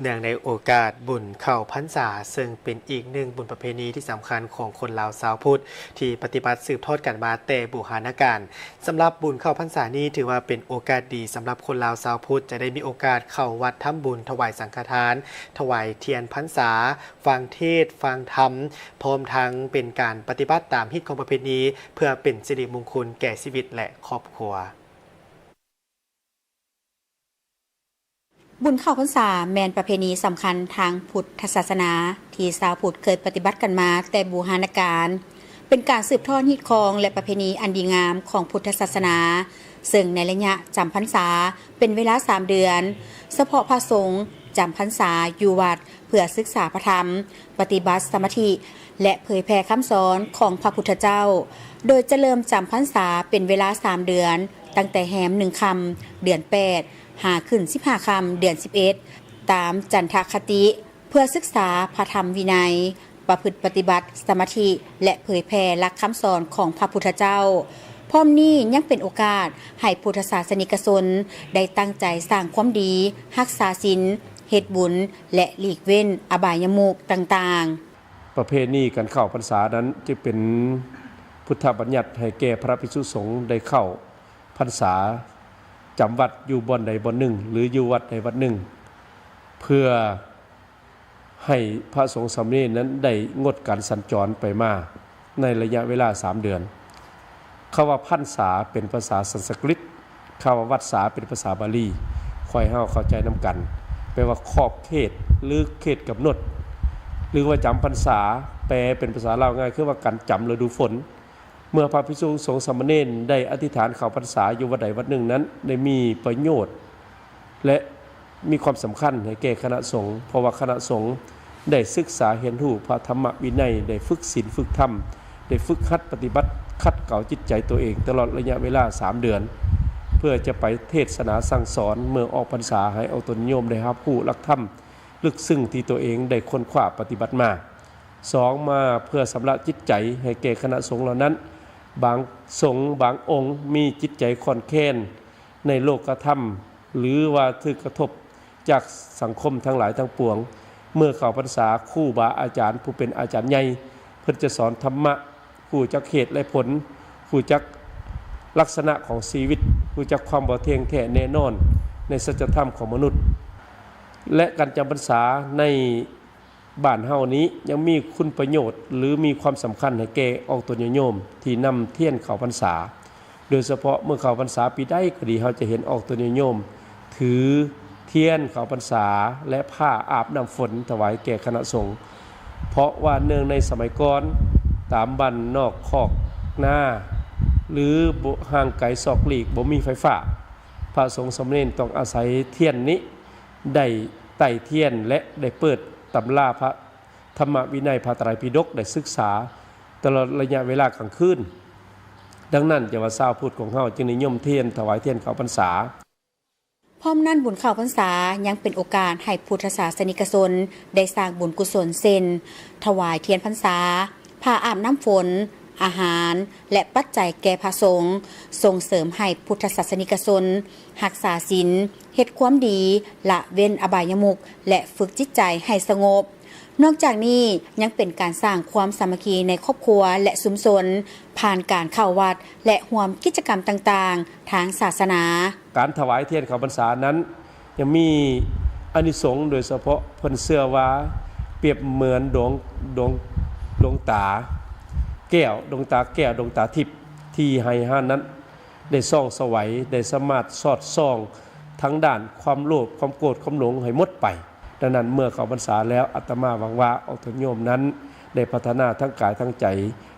ເນື່ອງໃນໂອກາດບຸນເຂົ້າພັນສາ ເຊິ່ງເປັນອີກໜຶ່ງບຸນປະເພນີທີ່ສຳຄັນຂອງຄົນລາວຊາວພຸດ ທີ່ປະຕິບັດສືບທອດກັນມາແຕ່ບູຮານະການ. ສຳລັບບຸນເຂົ້າພັນສານີ້ ຖືວ່າເປັນໂອກາດດີສຳລັບຄົນລາວຊາວພຸດ ຈະໄດ້ມີໂອກາດເຂົ້າວັດທຳບຸນ, ຖວາຍສັງຄະທານ, ຖວາຍທຽນພັນສາ, ຟັງເທດ, ຟັງທຳ, ພ້ອມທັງເປັນການປະຕິບັດຕາມຮີດຄອງປະເພນີ ເພື່ອເປັນສິລິມຸງຄຸນແກ່ຊີວິດ ແລະ ຄອບຄົວ. ບຸນເຂົ້າພັນສາແມ່ນປະເພນີສຳຄັນທາງພຸດທະສາສະໜາ ທີ່ຊາວພຸດເຄີຍປະຕິບັດກັນມາແຕ່ບູຮານະການ, ເປັນການສືບທອດຮີດຄອງ ແລະ ປະເພນີອັນດີງາມຂອງພຸດທະສາສະໜາ, ເຊິ່ງໃນໄລຍະຈຳພັນສາເປັນເວລາສາມເດືອນ, ສະເພາະພະສົງຈຳພັນສາຢູ່ວັດ ເພື່ອສຶກສາພະທຳ, ປະຕິບັດສະມາທິ ແລະ ເຜີຍແຜ່ຄຳສອນຂອງພະພຸດທະເຈົ້າ, ໂດຍຈະເລີ່ມຈຳພັນສາເປັນເວລາສາມເດືອນ, ຕັ້ງແຕ່ແຮມໜຶ່ງຄ່ຳເດືອນແປດ ຫາຂຶ້ນສິບຫ້າຄ່ຳເດືອນສິບເອັດ ຕາມຈັນທະຄະຕິ, ເພື່ອສຶກສາພະທຳວິໄນ, ປະພຶດປະຕິບັດສະມາທິ ແລະ ເຜີຍແຜ່ຫຼັກຄຳສອນຂອງພະພຸດທະເຈົ້າ. ພ້ອມນີ້ຍັງເປັນໂອກາດໃຫ້ພຸດທະສາສະນິກະຊົນໄດ້ຕັ້ງໃຈສ້າງຄວາມດີ, ຮັກສາສິນ, ເຮັດບຸນ ແລະ ຫຼີກເວັ້ນອະບາຍຍະມຸກຕ່າງໆ. ປະເພນີການເຂົ້າພັນສານັ້ນ ຈະເປັນພຸດທະບັນຍັດໃຫ້ແກ່ພະພິກສຸສົງໄດ້ເຂົ້າພັນສາຈຳວັດຢູ່ບ່ອນໃດບ່ອນໜຶ່ງ ຫຼື ຢູ່ວັດໃດວັດໜຶ່ງ ເພື່ອໃຫ້ພະສົງສາມະເນນນັ້ນໄດ້ງົດການສັນຈອນໄປມາໃນໄລຍະເວລາສາມເດືອນ. ຄຳວ່າພັນສາເປັນພາສາສັນສະກຣິດ, ຄຳວ່າວັດສາເປັນພາສາບາລີ, ຂໍໃຫ້ເຮົາເຂົ້າໃຈນຳກັນ, ແປວ່າຂອບເຂດ ຫຼື ເຂດກຳນົດ ຫຼືວ່າຈຳພັນສາ, ແປເປັນພາສາລາວງ່າຍຄືວ່າການຈຳລະດູຝົນ. ເມື່ອພະພິກສຸສົງສາມະເນນໄດ້ອະທິຖານເຂົ້າພັນສາຢູ່ວັດໃດວັດໜຶ່ງນັ້ນ ໄດ້ມີປະໂຫຍດ ແລະ ມີຄວາມສຳຄັນໃຫ້ແກ່ຄະນະສົງ, ເພາະວ່າຄະນະສົງໄດ້ສຶກສາຮຽນຮູ້ພະທຳມະວິໄນ, ໄດ້ຝຶກສິນຝຶກທຳ, ໄດ້ຝຶກຫັດປະຕິບັດຂັດເກົາຈິດໃຈຕົວເອງຕະຫຼອດໄລຍະເວລາສາມເດືອນ, ເພື່ອຈະໄປເທດສະໜາສັ່ງສອນເມື່ອອອກພັນສາ, ໃຫ້ອອກຕົນຍາດໂຍມໄດ້ຮັບຮູ້ຫຼັກທຳ ລຶກຊຶ້ງທີ່ຕົວເອງໄດ້ຄົ້ນຄວ້າປະຕິບັດມາ. ສອງ ມາເພື່ອຊຳລະຈິດໃຈໃຫ້ແກ່ຄະນະສົງເຫຼົ່ານັ້ນ. ບາງສົງບາງອົງມີຈິດໃຈຂ້ອນແຄ້ນໃນໂລກະທຳ ຫຼືວ່າຖືກກະທົບຈາກສັງຄົມທັງຫຼາຍທັງປວງ. ເມື່ອເຂົ້າພັນສາ, ຄູບາອາຈານຜູ້ເປັນອາຈານໃຫຍ່ ເພິ່ນຈະສອນທຳມະ, ຮູ້ຈັກເຫດແລະຜົນ, ຮູ້ຈັກລັກສະນະຂອງຊີວິດ, ຮູ້ຈັກຄວາມບໍ່ທ່ຽງແທ້ແນ່ນອນໃນສັດຈະທຳຂອງມະນຸດ ແລະ ການຈຳພັນສາໃນບ້ານເຮົານີ້ຍັງມີຄຸນປະໂຫຍດ ຫຼື ມີຄວາມສຳຄັນໃຫ້ແກ່ອອກຕົນຍາດໂຍມທີ່ນຳທຽນເຂົ້າພັນສາ. ໂດຍສະເພາະເມື່ອເຂົ້າພັນສາປີໃດກໍດີ, ເຮົາຈະເຫັນອອກຕົນຍາດໂຍມຖືທຽນເຂົ້າພັນສາ ແລະ ຜ້າອາບນ້ຳຝົນຖວາຍແກ່ຄະນະສົງ. ເພາະວ່າເນື່ອງໃນສະໄໝກ່ອນ, ຕາມບ້ານນອກຄອກນາ ຫຼື ບໍ່ ຫ່າງໄກຊອກຫຼີກ ບໍ່ມີໄຟຟ້າ, ພະສົງສາມະເນນຕ້ອງອາໄສທຽນນີ້ ໄດ້ໄຕ້ທຽນ ແລະ ໄດ້ເປີດຕຳລາພະທຳມະວິໄນ ພະໄຕຣປິດົກ ໄດ້ສຶກສາຕະຫຼອດໄລຍະເວລາກາງຄືນ. ດັ່ງນັ້ນ ຈັ່ງວ່າຊາວພຸດຂອງເຮົາຈຶ່ງນິຍົມທຽນ ຖວາຍທຽນເຂົ້າພັນສາ. ພ້ອມນັ້ນ, ບຸນເຂົ້າພັນສາຍັງເປັນໂອກາດໃຫ້ພຸດທະສາສະນິກະຊົນໄດ້ສ້າງບຸນກຸສົນ ເຊັ່ນ ຖວາຍທຽນພັນສາ, ຜ້າອາບນ້ຳຝົນ, ອາຫານ ແລະ ປັດໄຈແກ່ພະສົງ, ສົ່ງເສີມໃຫ້ພຸດທະສາສະນິກະຊົນຮັກສາສິນ, ເຮັດຄວາມດີ, ລະເວັ້ນອະບາຍຍະມຸກ ແລະ ຝຶກຈິດໃຈໃຫ້ສະຫງົບ. ນອກຈາກນີ້ຍັງເປັນການສ້າງຄວາມສາມັກຄີໃນຄອບຄົວ ແລະ ຊຸມຊົນ ຜ່ານການເຂົ້າວັດ ແລະ ຮ່ວມກິດຈະກຳຕ່າງໆທາງສາສະໜາ. ການຖວາຍທຽນເຂົ້າພັນສານັ້ນ ຍັງມີອານິສົງ, ໂດຍສະເພາະເພິ່ນເຊື່ອວ່າປຽບເໝືອນດວງ, ດວງ, ດວງຕາແກ້ວ, ດວງຕາແກ້ວ, ດວງຕາທິບ ທີ່ໃຫ້ເຮົານັ້ນໄດ້ສ່ອງສະໄຫວ, ໄດ້ສາມາດສອດສ່ອງທາງດ້ານຄວາມໂລບ, ຄວາມໂກດ, ຄວາມຫຼົງໃຫ້ໝົດໄປ. ດັ່ງນັ້ນ ເມື່ອເຂົ້າພັນສາແລ້ວ, ອາດຕະມາຫວັງວ່າອອກຕົນໂຍມນັ້ນໄດ້ພັດທະນາທັງກາຍທັງໃຈ,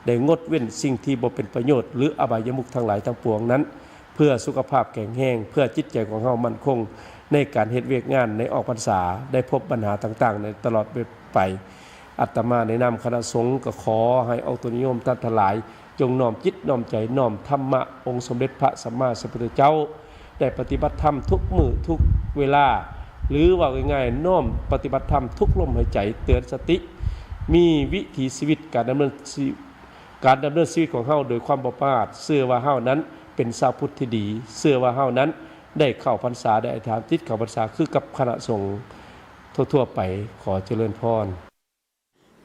ໄດ້ງົດເວັ້ນສິ່ງທີ່ບໍ່ເປັນປະໂຫຍດ ຫຼື ອະບາຍຍະມຸກທັງຫຼາຍທັງປວງນັ້ນ, ເພື່ອສຸຂະພາບແຂງແຮງ, ເພື່ອຈິດໃຈຂອງເຮົາໝັ້ນຄົງໃນການເຮັດວຽກງານໃນອອກພັນສາ, ໄດ້ພົບບັນຫາຕ່າງໆໃນຕະຫຼອດໄປ. ອາດຕະມາໃນນາມຄະນະສົງກໍຂໍໃຫ້ອອກຕົນໂຍມທ່ານທັງຫຼາຍ ຈົ່ງນ້ອມຈິດນ້ອມໃຈນ້ອມທຳມະອົງສົມເດັດພະສຳມາສຳພຸດທະເຈົ້າ ໄດ້ປະຕິບັດທຳທຸກມື້ທຸກເວລາ ຫຼື ເວົ້າງ່າຍໆ ນ້ອມປະຕິບັດທຳທຸກລົມຫາຍໃຈ, ເຕືອນສະຕິ, ມີວິຖີຊີວິດການດຳເນີນຊີ, ການດຳເນີນຊີວິດຂອງເຮົາໂດຍຄວາມບໍ່ປະໝາດ, ເຊື່ອວ່າເຮົານັ້ນເປັນຊາວພຸດທີ່ດີ, ເຊື່ອວ່າເຮົານັ້ນໄດ້ເຂົ້າພັນສາ, ໄດ້ອະທິຖານຈິດເຂົ້າພັນສາຄືກັບຄະນະສົງ. ທົ່ວໆໄປ. ຂໍຈະເລີນພອນ.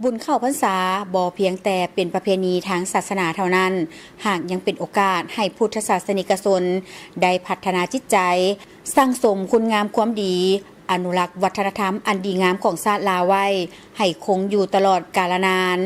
ບຸນເຂົ້າພັນສາບໍ່ພຽງແຕ່ເປັນປະເພນີທາງສາສະໜາເທົ່ານັ້ນ, ຫາກຍັງເປັນໂອກາດໃຫ້ພຸດທະສາສະນິກະຊົນໄດ້ພັດທະນາຈິດໃຈ, ສັ່ງສົມຄຸນງາມຄວາມດີ, ອະນຸລັກວັດທະນະທຳອັນດີງາມຂອງຊາດລາວໄວ້ໃຫ້ຄົງຢູ່ຕະຫຼອດກາລະນານ,